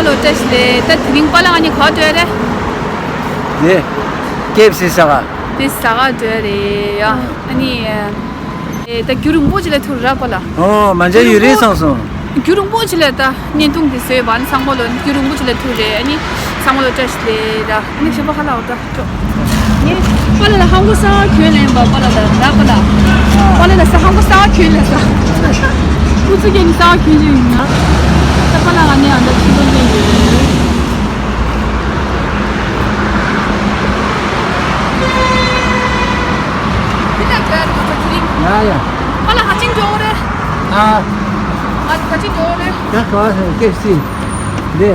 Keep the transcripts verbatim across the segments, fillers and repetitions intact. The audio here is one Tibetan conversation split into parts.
ལོ་བཀྲ་ཤིས་བདེ་ལེགས། ད་དེ་རིང་པཱ་ལགས་ཨ་ནི་ག་པར་འགྲོ་ཡ་རེད། དེ། ཀེ་ཨེཕ་སི་ཟ་ག་དེ་ཟ་ག་འགྲོ་ཡ་རེད་ཡ། ཨ་ནི། ཨེ། ད་རྒྱུན་རིང་པོ་ཅིག་ལ་ཐུག་ར་པཱ་ལགས། ཨོ། མ་མཇལ་ཡུན་རིང་སོང་སོང་། རྒྱུན་རིང་པོ་ཅིག་ལ་ད་བརྙན་ཐུང་དེ་བཟོས་པ། ཨ་ནི་ཚང་མ་ལོ་རྒྱུན་རིང་པོ་ཅིག་ལ་ཐུག་རེད། ཨ་ནི་ཚང་མ་ལོ་བཀྲ་ཤིས་བདེ་ལེགས་ར། ཨ་ནི་གཞན་པ་ཧ་ལ་འོ་ད། ངས་པཱ་ལགས་ལ་ཧམ་གོ་གསར་པ་གྱོན་ལེན་པ། པཱ་ལགས་ལ་ར་པཱ་ལགས། པཱ་ལགས་ལ་ས་ཧམ་གོ་གསར་པ་གྱོན་ལེན་ས། ཁུ་ཚུར་གྱོན་གསར་པ་གྱོན་ཅིག་ཡིན་ན། ད་པཱ་ལགས་ང་ནི་ཨ་འདྲ་ཁྱི་ལོ་ལེན་ཡོད། འདི་ལ་འགྲོ་ཡ་རེད་མ་གཏོགས་ཁྱི་རིང་། ཡ་ཡ། པཱ་ལགས་ག་ཅིག་འགྲོ་རེད། ཨ། ང་ག་ཅིག་འགྲོ་རེད། ད་ག་བ་སོང་ཀེ་ཨེཕ་སི། འདི།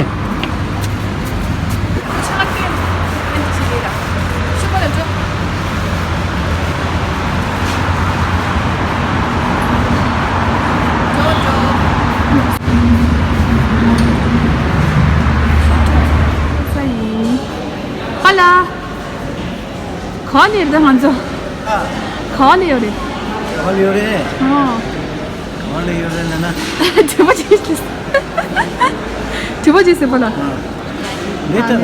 ཧ་ལ། ག་ནས་རེད་ང་ཚོ། ཨ། ག་ནས་ཡོད་རེད། ག་ནས་ཡོད་རེད། ཨ། གང་ལ་ཡོད་རེད་ལབ་ན། དྲི་བ་ཅིག་ཞུ། དྲི་བ་ཅིག་ཟེར་པ་ལ། ཨ། ལེ་ཏ་ལ།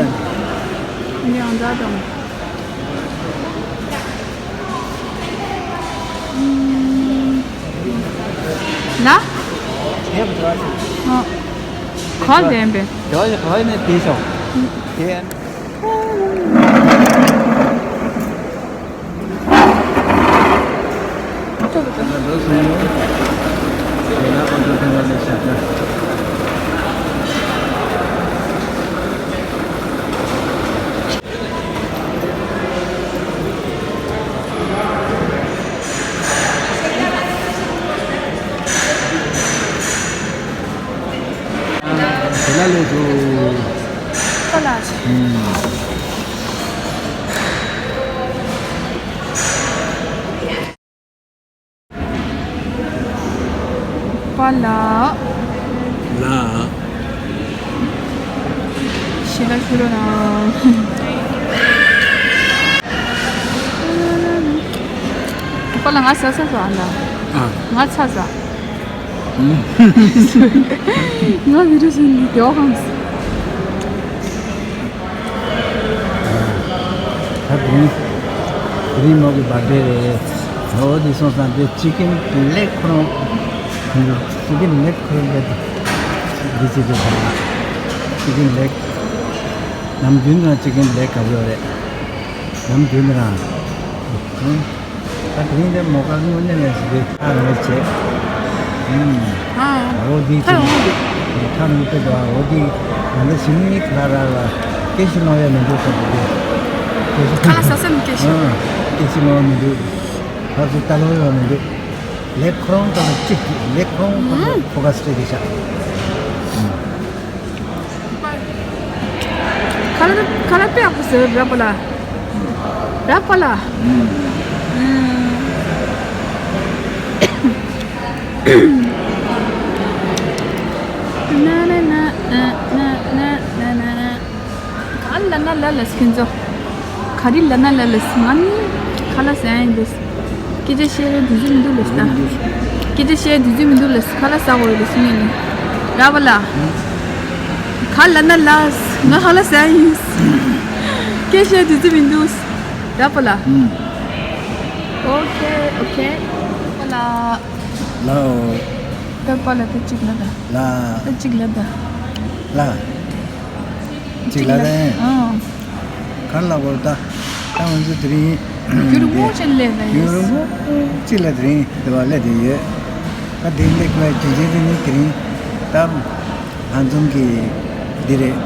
ཡང་འདྲ་དང་། ལ། ཨ། ག་ལྡན་པས། དེ་བ་ཞིག་ག་ནས་དེ་ཤོག་དེ། དེ་ལ་ལས་སུ། པཱ་ལགས། ཨུམ། པཱ་ལགས། ལགས། ཞེ་དྲག་ཞུ་རོགས་གནང་། པཱ་ལགས་ང་ཟ་ཟ་ཟ་ཨ་ན། ཨ། ང་ཚ་ཟ། ང་བི་རུ་སུན་གྱི་ལྡེ་བ་ཁང་། ད་དེ་རིང་དེ་རིང་མོ་གི་བར་ཌེ་རེད། འོ་དེ་སོང་ཙང་དེ་ཅི་ཀིན་ལེག་ཁོ་རང་། ཅི་ཀིན་ལེག་ཁོ་རང་རེད། འདི་ཅི་ཀིན་ལེག་ཅི་ཀིན་ལེག་ནམ་རྒྱུན་ང་ཅི་ཀིན་ལེག་ག་ཡོད་རེད། ནམ་རྒྱུན་རང་། ད་དེ་རིང་དེ་མོ་ཀ་དངོས་གནས་ལས་ཞིག་རེད། ཨ་རེད་བྱས། ཨུམ། ཨ། འོ་འདི་ཅི། ཨ། ཁ་ནང་དཔེ་འདུག་ཨ། འོ་འདི་ང་ཚོ་ཞི་མི་ཁ་ར་ལ་སྐད་ཞིག་ལོང་ཡ་མི་འདུག་ས་འདུག་སྐད་ཞིག་ཁ་ལ་ས་སེམས་སྐད་ཞིག་ཨ། སྐད་ཞིག་ལོང་མི་འདུག་ཁ་ཚོ་ལྟ་ལོང་ཡ་མི་འདུག་ལེག་ཁོ་རང་དང་གཅིག་ལེག་ཁོ་རང་ཁོ་ཚོ་ཕོ་ཁ་སྤྲད་དེ་ཤག་ཁ་ལ་ཁ་ལ་དཔེ་ཡག་པོ་ཟེར་ར་པ་ལ། ར་པ་ལ། ན་ན་ན་ན་ན་ན་ན་ན། ག་ལ་ན་ལ་ལ་སི་ཁྱོད་ཚོ། ག་རི་ལ་ན་ལ་ལ་སི་ང་ནི་ཁ་ལ་ཟ་ཡིན་འདུག་སྐད་ཆ་བཤད་རེ་དུས་ཚོད་མི་འདུག་ལ་སི་ད། སྐད་ཆ་བཤད་དུས་ཚོད་མི་འདུག་ལ་སི་ཁ་ལ་ཟ་དགོས་རེད་ལ་སི་ངས་ནི། ར་པ་ལ། ག་ལ་ན་ལ་སི་ང་ཁ་ལ་ཟ་ཡིན། སྐད་ཆ་བཤད་དུས་ཚོད་མི་འདུག་ར་པ་ལ། ཨོ་ཁེ་ཨོ་ཁེ། པ་ལ། ལའོ། ད་པ་ལ་ད་གཅིག་ལ་ད། ལ། ད་གཅིག་ལ་ད། ལ། གཅིག་ལ་ད། ཨང་། ག་ལ་བོར་ད། ད་ང་ཚོ་དེ་རིང་། རྒྱུན་རིང་པོ་ཅིག་སླེབས་ལ་ཡོད། རྒྱུན་རིང་པོ་ཅིག་ལ་དེ་རིང་དེ་བ་སླེབས་དེ་ཡོད། ད་དེ་སླེབས་པའི་རྒྱུ་མཚན་དེ་ནི་དེ་རིང་ད། ལྷན་འཛོམས་ཀྱི་འདི་རེད།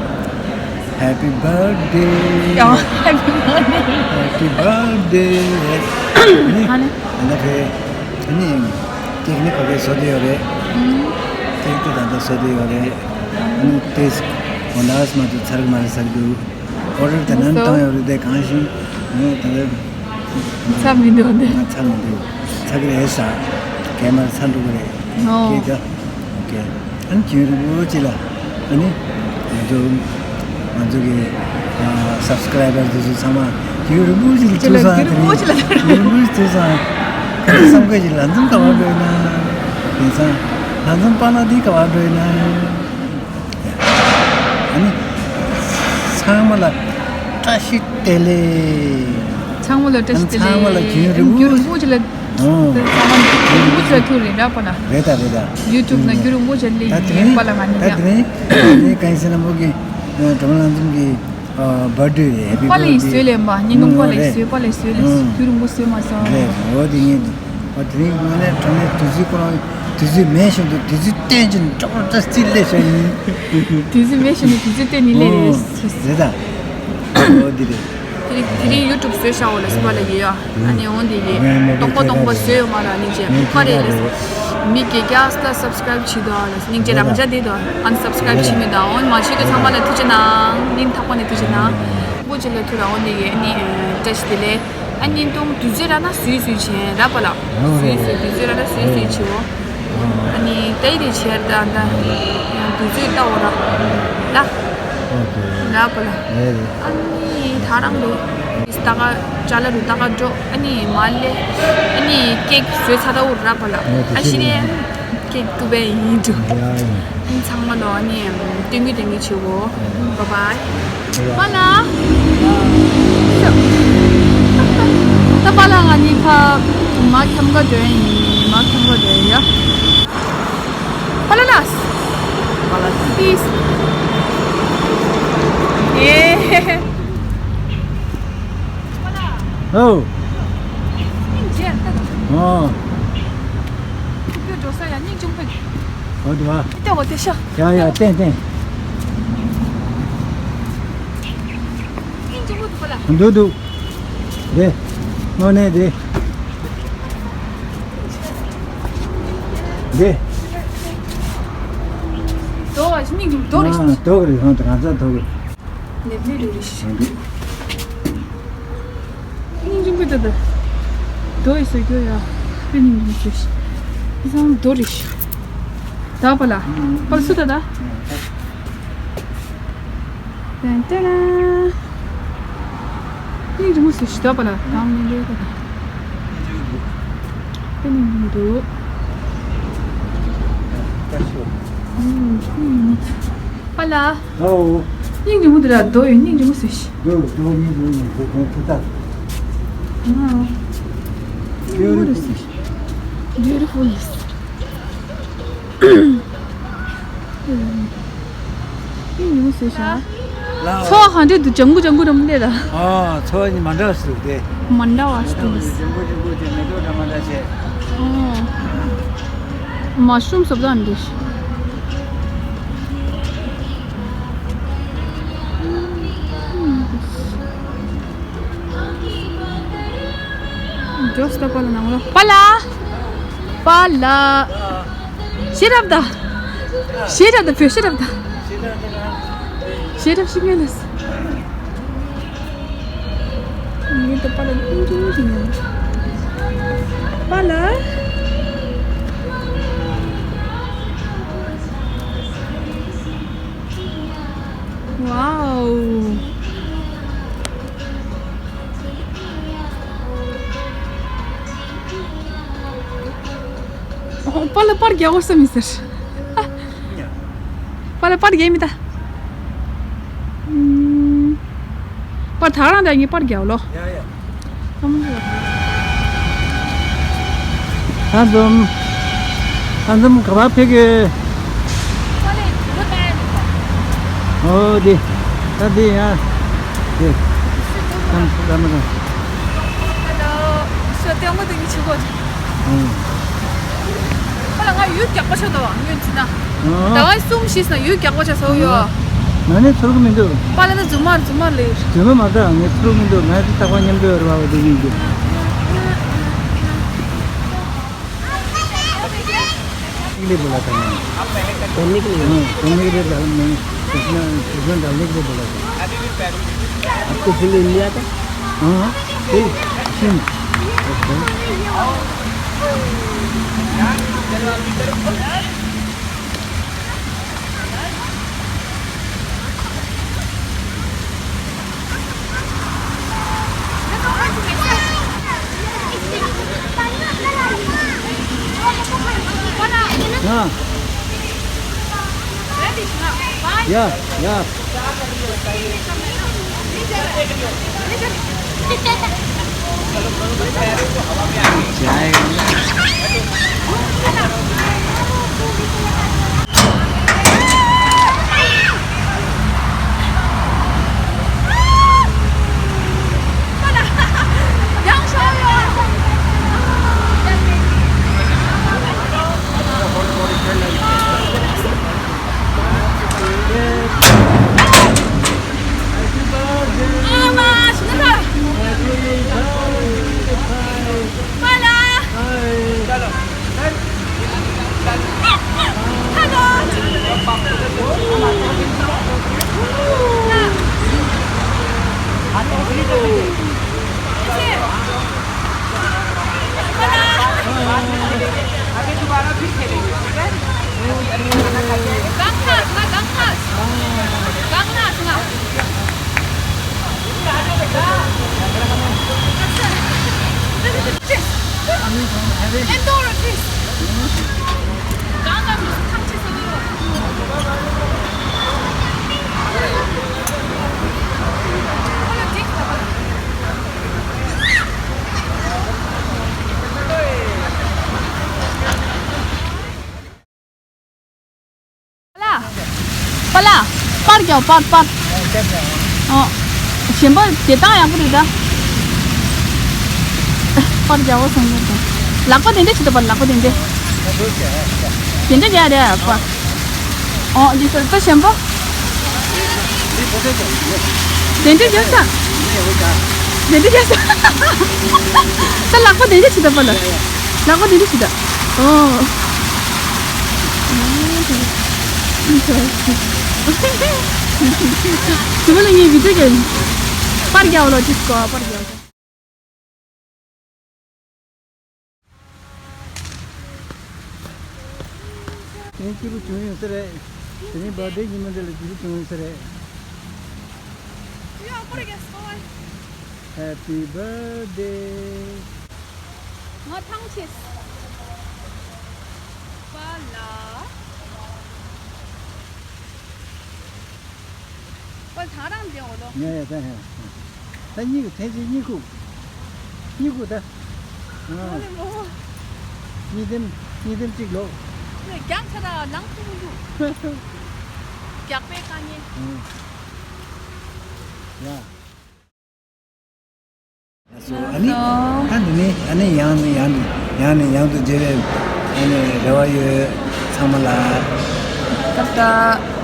Happy birthday. ཡང་Happy birthday. Happy birthday རེད། ཨ་ནི། ཨ་ནི། ཨ་ནི་ཕེ། ཨ་ནི། ཀེག་ནི་ཁོ་གིས་བཟོ་དེ་ཡོད་རེད། ཀེག་དེ་ད་ལྟ་བཟོ་དེ་ཡོད་རེད། ཨ་ནི་ཏེས། འོ་ན་ཨ་སི་མ་དུ་ཚར་གི་མ་རེད་ཟེར་གི་འདུག་ཨོ་ཌར་དེ་ནན་བཏང་ཡོད་རེད་དེ་གང་ཞིག་ངས་ད་ལྟ། ཚར་མི་འདུག་འདི། ང་ཚར་མི་འདུག་ཚར་གི་རེད་ཟེར། གས་མར་ཚར་འགྲོ་གི་རེད། ཨོ། ཀེག་ད། ཨོ་ཀེ། ཨ་ནི་རྒྱུན་རིང་པོ་ཅིག་ལ། ཨ་ནི། ང་ཚོ། ང་ཚོ་གི། ཨ། སབ་སི་ཀ་རའི་བར་དེ་ཚོ་ཚང་མ། རྒྱུན་རིང་པོ་ཅིག་ལ་ཅིག་ལ་ཐུག་སོང་། རྒྱུན་རིང་པོ་ཅིག་ལ། རྒྱུན་རིང་པོ་ཅིག་ཐུག་སོང་། ཁ་སང་བསམ་ཁ་ཅིག་ལ་འཛོམས་ག་བར་འགྲོ་ཡིན་ན། དེང་སང་། ལ་འཛོམས་པ་ན་དེ་ག་བར་འགྲོ་ཡིན་ན། ལ་བཀྲ་ཤིས་བདེ་ལེགས། ཚང་མ་ལ་བཀྲ་ཤིས་བདེ་ལེགས། ཚང་མ་ལ་རྒྱུན་རིང་པོ། རྒྱུན་རིང་པོ་ཅིག་ལ། ཨོ། ཚང་མ་རྒྱུན་རིང་པོ་ཅིག་ལ་ཐུག་རེད་ར་པ་ལ། རེད་ད་རེད་ད། ཡུ་ཊུབ་ན་རྒྱུན་རིང་པོ་ཅིག་ལ་ད་དེ་ཡིན་རིང་པ་ལ་ང་ནི་ད་ཡ། དེ་རིང་ད་དེ་རིང་གང་ཡིན་ཟེར་ན་མོ་གི་ཨ་གྲོང་ལང་འཛོམས་ཀྱི་ཨ་བར་ཌེ་རེད། ཧེ་པི་པ་ལ་ཡིན་བར་ཌེ། སོས་ལེན་པ་ཉིན་ནུབ་པ་ཨོ་ལ་ཡིན་རེད། སོས་པ་ལ་ཡིན་སོས་ལེན། ཨོ། རྒྱུན་རིང་པོ་སོས་མ་སོང་། རེད། འོ་དེ་ངས་ཨ་དེ་རིང་ངོ་ནས་དྲང་གནས་དུས་ཚོད་ཁོ་རང་དུས་ཚོད་མེད་བཞིན་དུ་དུས་ཚོད་བསྟན་གྱིན་འགྲོ་བ་ད་རྩིས་ལས་བྱ་ཡིན། དུས་ཚོད་མེད་བཞིན་དུ་དུས་ཚོད་བསྟན་ནི་ལས་རེད། ཨོ། རེད་ད། འོ་དེ་རེད། དེ་རིང་དེ་རིང་ཡུ་ཊུབ་བཟོས་བཞག་འོ་ལ་སི་པ་ལ་ཡི་ཡ། ཨ་ནི་འོང་དེ་ཡི་སྟོང་པ་སྟོང་པ་བཟོས་ཡོད་མ་ལ་ནི་ཅེ་ཁ་རེ་ལས། མི་གེ་རྒྱ་སྟ་སབ་སི་ཀ་རེབ་བྱེད་དོ་ལ་སི་ནིང་ཅེ་རང་ཅག་དེ་དོ་ཨན་སབ་སི་ཀ་རེབ་བྱེད་མི་དང་འོང་མ་བྱེད་དུ་ཚང་མ་ལ་ཐུགས་རྗེ་གནང་། ནིང་ཐག་པ་ནས་ཐུགས་རྗེ་གནང་། པོ་ཅེ་ལ་ཐུག་ར་འོང་དེ་ཡི་ཨ་ནི་བཀྲ་ཤིས་བདེ་ལེགས། ཨ་ནི་དུང་དུས་ཚོད་ར་ན་སུས་སུས་བྱེད་ར་པ་ལ། སུས་སུས་དུས་ཚོད་ར་ན་སུས་སུས་བྱེད་འོ། ཨ་ནི་ད་ཡི་རེ་བྱེད་ད་ད་དུས་ཚོད་ལྟ་འོ་ར་ལ། ཨོ་ཁེ། ར་པ་ལ། ཨེ་རེད། ཨ་ནི་ད་རང་རེད། ད་ག་ཅ་ལག་རུ་ད་ག་འགྲོ། ཨ་ནི་མ་ལེ། ཨ་ནི་ཀེག་བཟོས་ཚར་ད་འོ་ར་པ་ལ། ཨོ་དེ་ཨ་ཤི་རེད། ཀེག་ཏུ་བེ་ཡིན་འགྲོ། ཡ་ཡ། ཨ་ནི་ཚང་མ་ལོ་ཨ་ནི་སྟོན་གི་སྟོན་གི་བྱེད་འོ། བ་བའི། པ་ལ། ད་པ་ལ་ང་གཉིས་ཕ་མ་ཁྱམས་ཀ་འགྲོ་ཡིན། མ་ཁྱམས་ཀ་འགྲོ་ཡིན་ཡ། པ་ལ་ལ། པ་ལ་ལ། Peace. ཡེ། ཨོ། སྙིང་རྗེ་ཨ་ད། ཨོ། ཁྱོད་འགྲོ་ས་ཡ་སྙིང་ཆུང་ཕེ། ཨོ་དེ་བ། ཏེ་བ་ཏེ་ཤ། ཡ་ཡ་ཏན་ཏན། སྙིང་ཆུང་ཕེ་དུ་པ་ལ། འདུག་འདུག་དེ། དངོས་གནས་དེ། དེ། དོ་བ་ཞིག་སྙིང་རྗེ་དོ་རེ་ཞིག་ཨ་དོ་གི་རེད། ཧང་དང་ང་ཚ་དོ་གི་རེད། ནེ་ལི་རེ་རེ་ཞིག་ཧང་དེ། སྙིང་རྗེ་པོ་དེ་དེ། དོ་ཡི་སོ་རྒྱོ་ཡ། དེ་སྙིང་རྗེ་ཞིག་དེ་སང་དོ་རེ་ཞིག་ད་པ་ལ། པ་ལ་སུ་ད་ད། ཏན་ཏན། སྙིང་རྗེ་མོ་ཞིག་ཞུ་ད་པ་ལ་དང་མི་འདྲ་ག་དེ་ནི་མི་འདུག་ཨུམ། པ་ལ། ཨོ། སྙིང་རྗེ་མོ་དེ་ར་རྡོ་ཡོད་སྙིང་རྗེ་མོ་ཞིག་རྡོ་རྡོ་སྙིང་རྗེ་མོ་ཞིག་དེ་དེ་ད། ཨ། སྙིང་རྗེ་མོ་རེད་ཞིག Beautiful. ཡིན་ཟེར་ཤག་ལ། ཚོ་ག་འདྲས་འདུག་ལྗང་གུ་ལྗང་གུ་རམ་ལས་ལ། ཨ། ཚོ་གཉིས་མ་འདྲ་བ་ཞིག་འདུག་སྟེ། མ་འདྲ་བ་ཞིག་འདུག་ལྗང་གུ་ལྗང་གུ་དེ་མེ་ཏོག་འདྲ་མ་འདྲ་བྱས། ཨོ། མ་ཤུམ་སོབ་ཙང་འདུག་འགྲོ་སྟོད་པ་ལ་ནང་ལོ། པ་ལ། པ་ལ། ཤེས་རབ་ད། ཤེས་རབ་ད་བོད་ཤེས་རབ་ད། ཤེས་རབ་ཤེས་ངན་ལས། ངས་ད་པ་ལ་སྙིང་རྗེ་མོ་ཞིག་ཉོས། པ་ལ། ཝའོ། ཨོ། པ་ལ་པར་རྒྱག་འོ་ས་མི་ཟེར། པ་ལ་པར་རྒྱག་མི་ད། ཨུམ། པར་ཐག་རང་ད་ངས་པར་རྒྱག་ལོ། ཡ་ཡ། ཨ་འཛོམས། ཨ་འཛོམས་ག་པར་ཕེབས་ཀྱི། ཨོ་དེ། ད་དེ་ཡ། དེ། ཨ་འཛོམས་ད་མ་ད། ཨོ། ཁོ་ལ་ང་ཡུལ་རྒྱག་པ་ཆགས་འདུག་ངོས་འཛིན་ན། ཨོ། ཟླ་བ་གསུམ་བཞི་ཙམ་ཡུལ་རྒྱག་པ་ཆགས་སོང་ཡོད། ང་ནི་ཚོར་གི་མི་འདུག་པ་ལ་ན་རྫུན་མ་རྫུན་མ་ལས། རྫུན་མ་མ་གཏོགས་ངས་ཚོར་གི་མི་འདུག་ང་ཚོ་རྟག་པར་མཉམ་དུ་ཡོད་རེད་པ་དེ་ཡིན་གྱི། निकले बोला था मैंने। डरने के लिए? हाँ, डरने के लिए डाल-, मैंने कृष्णा, कृष्णा डालने के लिए बोला था। आपको फुल इंडिया का? हाँ, हाँ, फुल, फुल। अच्छा। ཡ། ཡ། ཡ། པ་ལགས། པ་ལགས། པར་རྒྱག་པར་པར། ཨོ། གཞན་པ་དེ་བཏང་ཡག་པོ་རེད་ད། པར་རྒྱག་པ་སོང་ནས་དང་། ལག་པ་དེ་འདྲ་བྱེད་ད་པར་ལག་པ་དེ་འདྲ། དེ་འདྲ་རྒྱག་རེད་པར། ཨོ་འདི་ཚོ་ད་གཞན་པ། དེ་འདྲ་རྒྱག་ས། དེ་འདྲ་རྒྱག་ས། ད་ལག་པ་དེ་འདྲ་བྱེད་ད་པ་ལ། ལག་པ་འདི་འདྲ་ཞིག་ད། ཨོ། དེ་མ་ལ་ངའི་བི་ཌིའོ་གན། པར་རྒྱག་ལོ་ཅིག་གོ་པར་རྒྱག་དེ་སྐྱིད་པོ་བྱུང་ཡོད་ས་རེད། དེ་རིང་བར་ཌེ་ཉིན་མོ་འདི་ལ་སྐྱིད་པོ་བྱུང་ཡོད་ས་རེད། Happy birthday. ང་ཐང་ཆད། པ་ལ། པ་ཐང་རང་འདི་འོ་ལོ། ཡ་ཡ་ད་ཧེ། ད་གཉིས་ཀྱི་ཐེངས་གཅིག་གཉིད་ཁུག་གཉིད་ཁུག་ད། ཨ་ཨ་ལེ་མོ། གཉིད་ཐེངས་གཉིད་ཐེངས་གཅིག་ལོག་རྒྱང་ཆ་ད་ལང་ཐུག་མི་འདུག་རྒྱག་པའི་དཀའ་ངལ། ཡ། ལགས་སོ། ཨ་ནི། ལགས་སོ། ཨ་འདི་ནི་ཨ་ནི་ཡང་ནས་ཡང་ནས་ཡང་ནས་ཡང་དུ་མཇལ་བའི་ཨ་ནི་རེ་བ་ཡོད། ཚང་མ་ལ། ཏག་ཏག